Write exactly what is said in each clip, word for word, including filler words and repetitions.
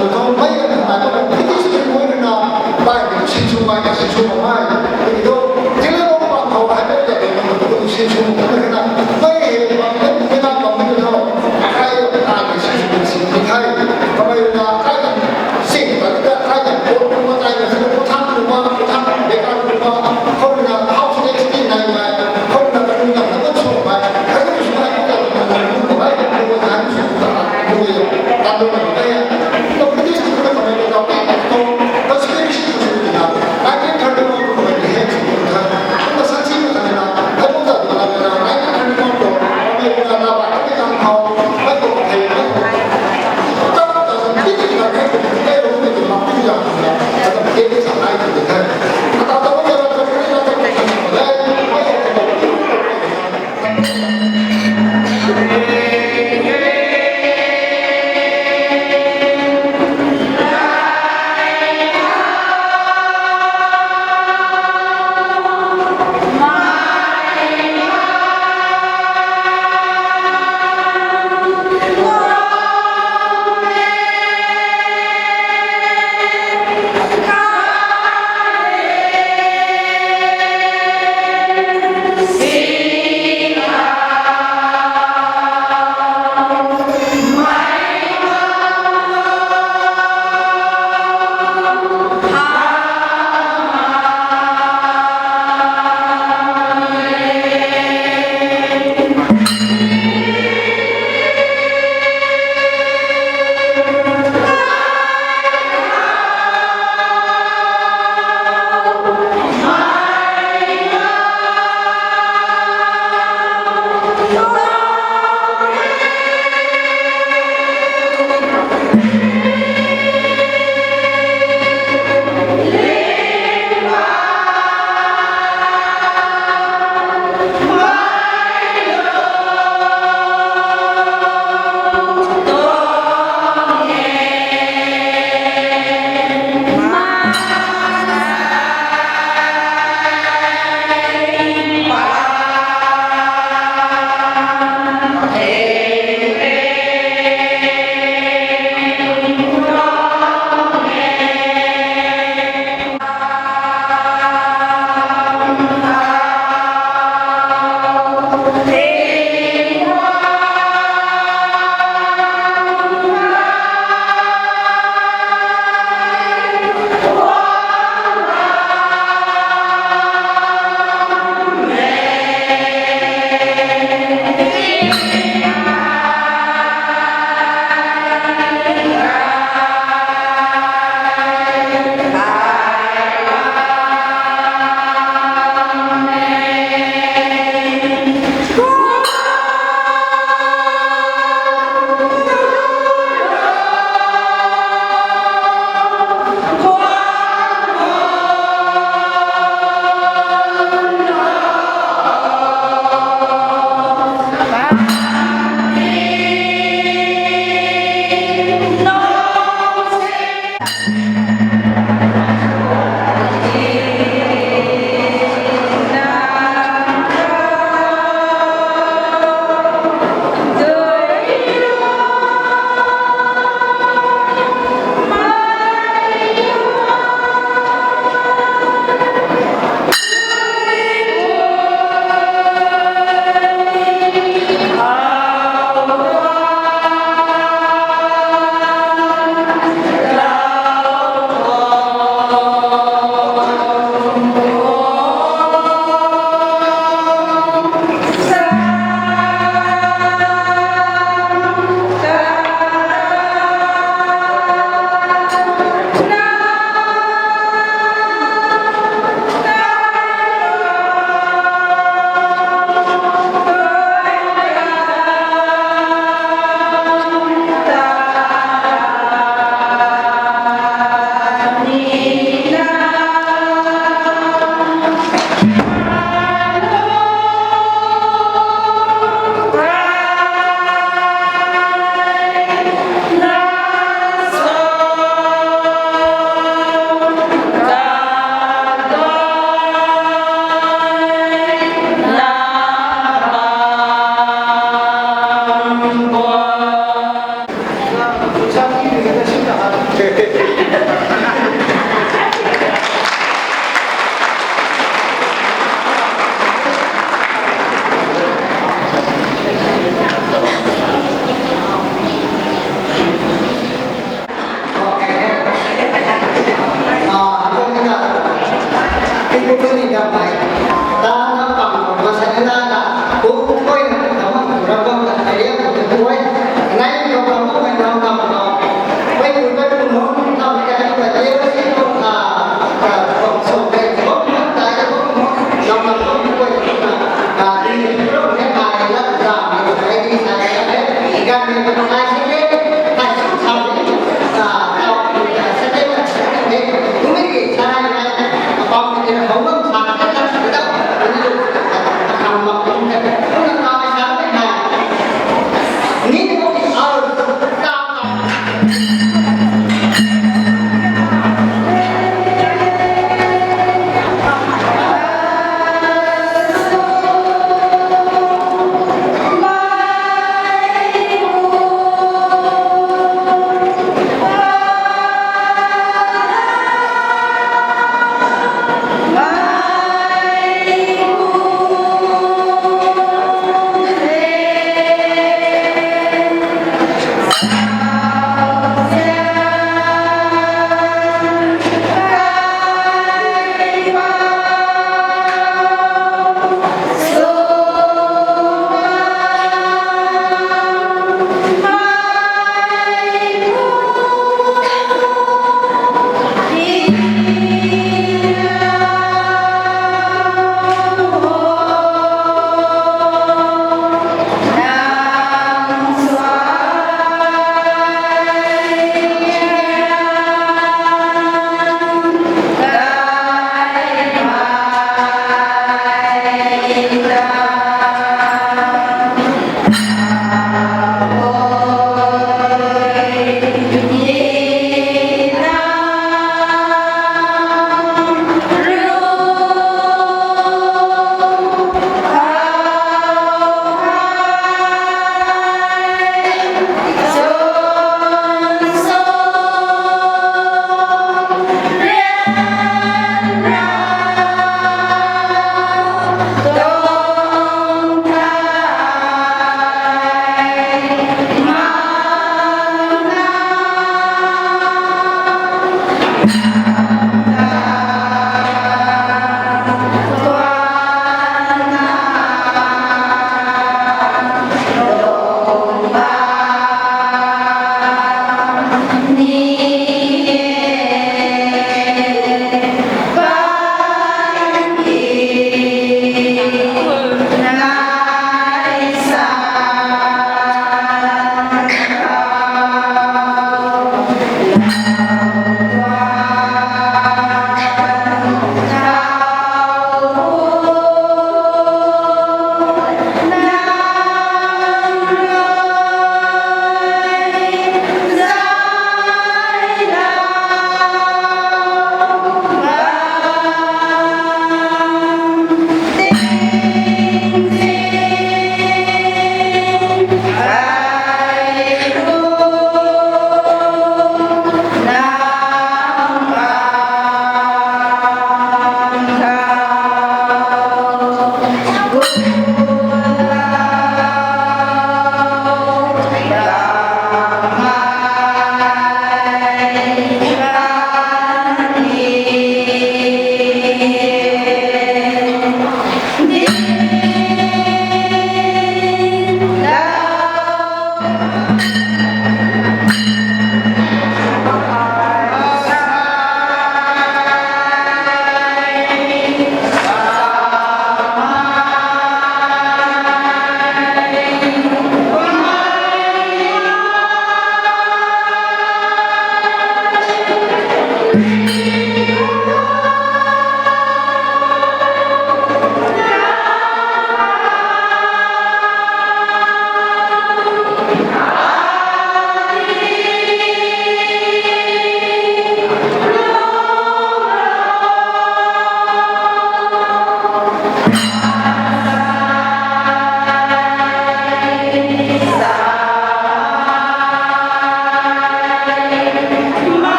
Mei ka nai ko British ni mui na, bai ni sin sw mai, sin sw mai. Ni do, tile lo pa ko hai pe ya de ma ko sin sw mai na. Mei he pa ni na pa ni do. Kai ta ni sin sw sin ni kai. Kamei na kai ta sin ta ta kai ta ko ko ma tai na sin ko thang ko ma, ko thang de ka ko ma. Ko na house tax ni nai mai. Ko na ka ni na ko sw mai. Kai ko sw mai ko ta na ko mai ko na sw ta ko ya. Ta do na ya. Ko British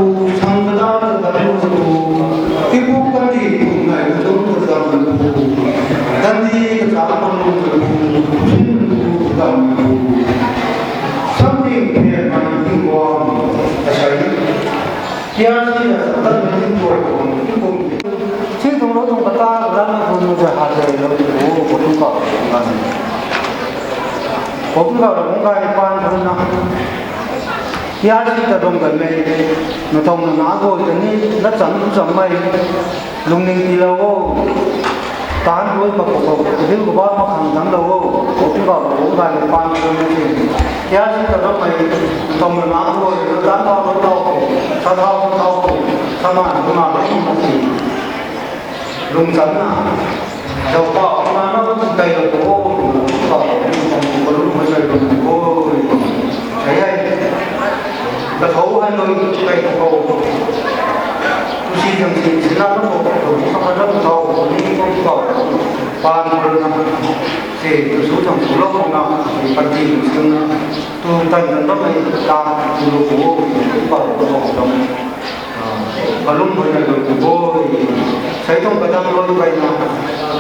Sang kata kata lu tu, ipu kandi pu ngai tu tu kata lu tu, kandi kata pang lu tu, sin tu kata lu tu. Something here man ting guang asai. Kia si na sa tan ting guang ting guang. Si tung lo tung kata lam tu mu ja ha ja lo tu, ko tung ka ngan. Ko tung ka lo tung ka pan tu na. Tia si ta dong kan mei, na tong na na goi ta ni, na chang tu chang mei, lungning ti lo o, tan rui pa ko ko, ka dil ko ba ma khang dang lo o, ko tu ka ko gay pan ko ni. Tia si ta dong mei, na tong na na goi, na tan thau thau, sa thau thau, sa ma ma ma si. Lung cham na, zau pa, na na ko kai lo ko, pa, ko lu ko kai lo ko, ai ai, ka thau hai lo kai ko, tu si jang si, si na ko, ko ka na ko, ni ko ko, pa ko na, si tu su jang su lo na, pan ti su na, tu tan tan lo mai ta, tu lo ko, pa ko ko. Kalum hui na lung tu boi. Sai tuang kadam loi bai na.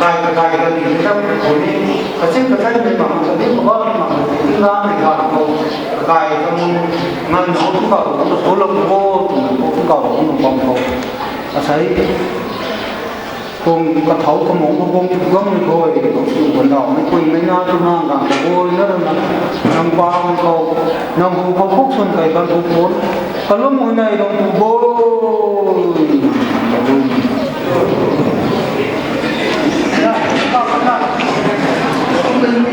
Kakai kakai ka ni kadam ko ni. Kaching kachai ni ma ka ni ko ba ni ma ka ni la ni ka ko. Kakai ka mun ngan ho tu ka ko tu so lo ko tu ko tu ka ko tu bam ko. Asai. Kung kathau kamung ko kung kung ni khoi, kung kung kandau ni kung ni na tu na ngang ka boi na na, nang pa nang ko, nang hu ko kuk sun kai kan hu ko, kalum hui nai dong tu boi. Kalum.